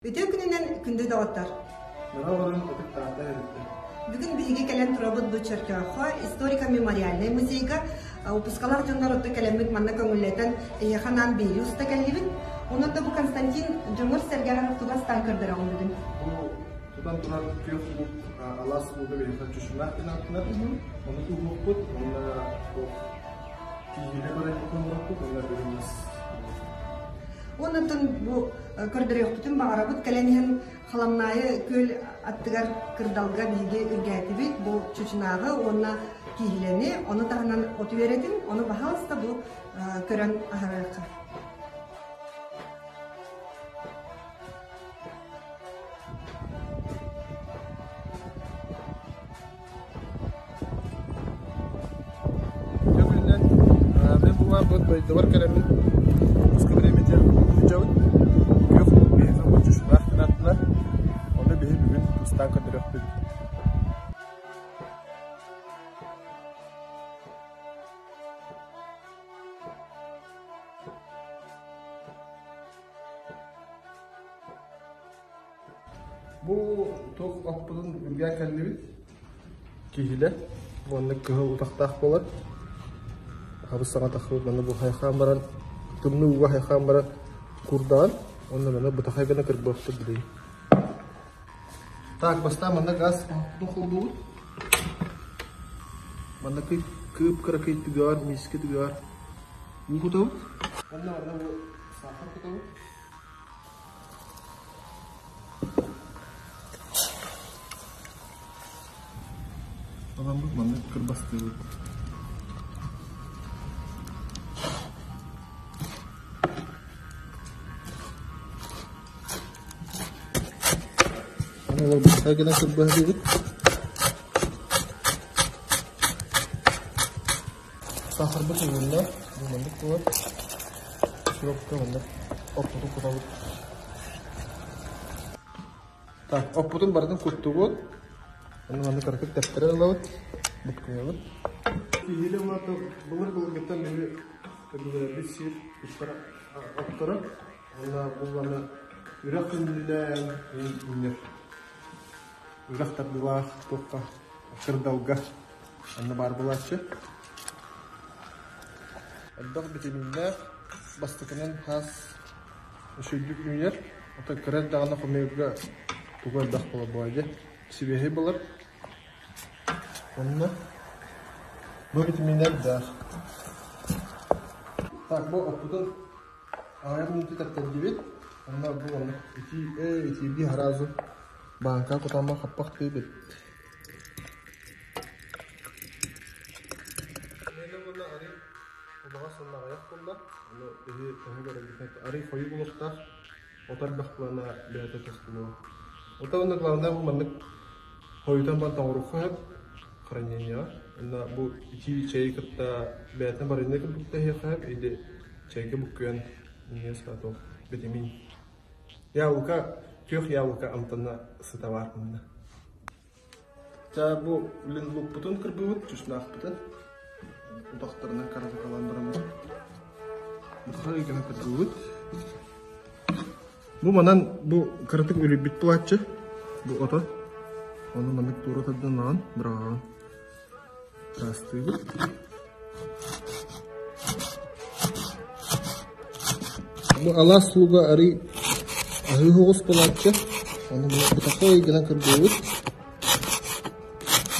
Үтүө күнүнэн күндү доҕоттор! Наһаа олорон ытык Таатта эбиттэр. Бүгүн биһиги кэлэн турабыт бу Чөркөөххө историко-мемориальнай музейга выпускалаах дьоннор отто кэлэммит манна көҥүллэтэн эһиэхэ анаан биэрии уста кэллибит. Онон да бу Константин дьоҥҥор-сэргэҕэр тугу астаан көрдөрөҕүн бүгүн? Бу тутан турар күөх лук алаас луга биһиэхэ чучунаах диэн ааттанар. Ону туһуохпут уонна киһилэ барайбытын оҥороппут уонна бүгүн мас. Онон бу көрдөрүөхпүтүн баҕарабыт. Кэлэн иһэн Халамнаайы күөл аттыгар кырдалга биһиги үргээтибит. Бу чучунааҕы уонна кииһилэни, ону таһынан от үөрэтин, ону баһаалыста бу көрөн аһарыахха. Дьэ мин бу дойдубар кэлэммин отпуска времени сылдьабын. Күөх луук биһиэхэ моччушулаах гынааттылар. Ону биһи бүгүн тустаан көрдөрүөхпүт. Бу туох оппутун үргээн кэллибит. Киһилэ уонна кыһыл утахтаах буолар. Хабыс саҥа тахсыбыт манна бу хайхаан баран тымныы ууга хайхаан баран курдаан уонна манна бытахай гына кырбыахпыт билигин. Так, бастаан манна газ оһохпутун холбуубут. Манна кыып кыракый түгэҕэр, миискэ түгэҕэр уу кутабыт. Уонна манна бу сахар кутабыт. Аламмыт маннык кырбастыыбыт. Аны олорбутта гына кырбаһыыбыт. Сахарбыт угунна, бу маннык буолар. Сиропка маннык оппутун кутабыт. Так, оппутун барытын куттубут. Ону маннык кыратык тэптэрэн ылабыт, буккуйабыт. Киһили улаата былыр-былыргыттан биһиги өбүгэлэрбит сиир туттар отторо. Уонна булланы үрэх күндүлээн үүнэр. Үрэх тардылаах туохха кырдалга Онно баар буолааччы. Элбэх битэмииннээх, бастакынан хаас үчүгэйдик үүнэр. Оттон кыра эрдэҕинэ хомуйарга тугу элбэх буолар буолла дии. Сибиэһэй буолар. Онно бу битэмиинэ элбэх. Так, бу оппутун аҕыйах мүнүүтэ тэптэрдибит. Онно бу оннук итии, ээ, итиирдии сразу бааҥка кутаммар хаппах тыыбыт. Миэнэ уонна арый убаҕас уонна аҕыйах буолла. Ону биһи төһө көрөрбүтүн арый хойуу буолуохтаах. Отор бөхтүлана бэйэтэ тостулуо. Ото уонна главное бу маннык хойутан баран тоҥоруохха сөп хранениеҕа. Уонна бу итии чэйи кытта бэйэтин варенье курдук да иһиэххэ сөп или чэйгэ буккуйан иҥиэ саатыл битимин. Яблоко, күөх яблоко амтана сыта баар мунна. Чэ, бу блин луукпутун кырбыыбыт, чучунаахпытын утахтарынан каратыкалаан бараммыт. Бутахай гына кырбыыбыт. Бу манан бу кыратык үлүйбүт буолааччы. Бу ото. Ону маннык туора тардан аҕан быраҕаҕын. Ыраастыыбыт. Бу алаас луга арый аһыы оҕус буолааччы. Ону бутахой гынан кырбыыбыт.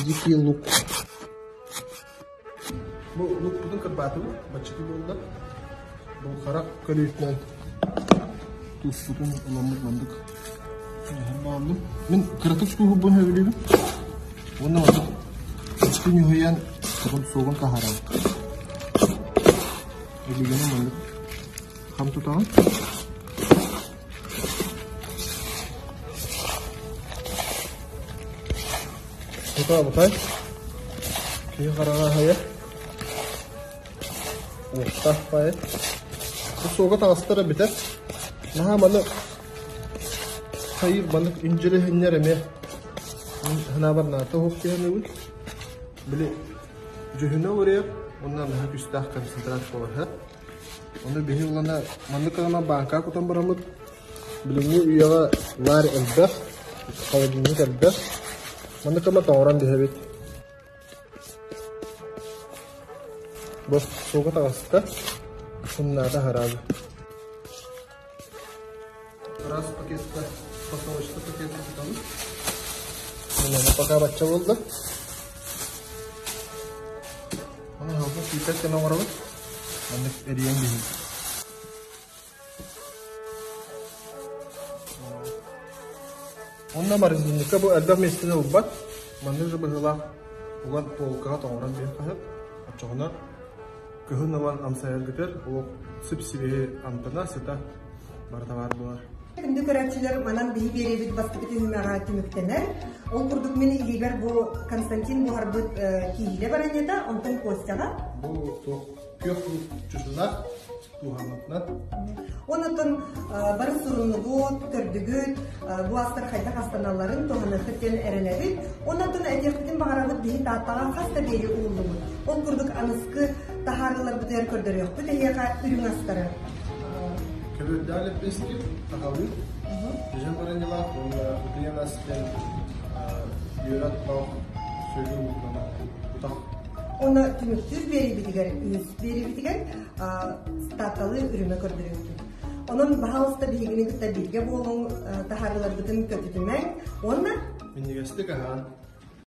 Дикий лук. Бу лукпутун кырбаатыбыт, баччыты буолла. Бу харах көрүүтүнэн туспутун ыламмыт мандык бааллым. Мин кыратык тууһурбун сөбүлүүбүн. Уонна маннык ички ньуһуйан тугун суоҕун таһаарабыт. Илигини маннык хам тутаҕын. Бута-бутай. Киһи хараҕа аһыйар. Уоттаах баайы. Бу суога таҕыстар эбитэ. Наһаа маны хайыр маннык үндьүрүһүннэр эмиэ санаабар наата уһук түһэнэбит. Били дьүһүнэ уларыйар, уонна наһаа күүстээх концентрат буолар. Ону биһи улана маннык гына бааҥка кутан бараммыт. Билиҥҥи үйэҕэ лаар элбэх, холодильник элбэх. Маннык гына тоҥорон биһэбит. Бу сууга таҕыста, сымнаата аһараабы. Раз пакетка, фасовочка пакетка тутабыт. Мына пока бачча буолла. Аны халга сүүтэр кэмэ оҥоробут. Маннык эрийэн биһин. Онно морозильникка бу элбэх миэстэни ылбат. Маннык же быһыылаах уган полкаҕа тоҥорон биһин хаһыт. Оччоҕуна кыһын ылан амсайаргытыгар олох сип-сибиэһи амтана, сыта барыта баар буолар. Күндү көрөөччүлэр, манан биһи биэриэбит бастакы түһүмэҕэ түмүктэнэр. Ол курдук мин илиибэр бу Константин буһарбыт кииһилэ баранньата, онтон Костяҕа. Бу туох күөх чусунар туһаммытынан. Онотон бары суруннугут, көрдүгүт, бу астар хайдах астаналларын туһаныаххыт диэн эрэнэбит. Онотон этиэхпитин баҕарабыт биһи Тааттаҕа хас да биэри уһуллубут. Ол курдук аныскы таһаарыыларбытыгар көрдөрүөхпүт эһиэхэ үрүҥ астары. Көбүөрдээх лэппиэскэ сахалыы дьэдьэн баранньалаах уонна утуйан ас диэн үөрэ оттоох сүөһү уутунан утах. Уонна түмүктүүр биэриибитигэр, үһүс биэриибитигэр статалы үрүмэ көрдөрүөхпүт. Онон баһаалыста биһигини кытта бииргэ буолуҥ, таһаарыыларбытын көтүтүмэҥ уонна минньигэстик аһаан.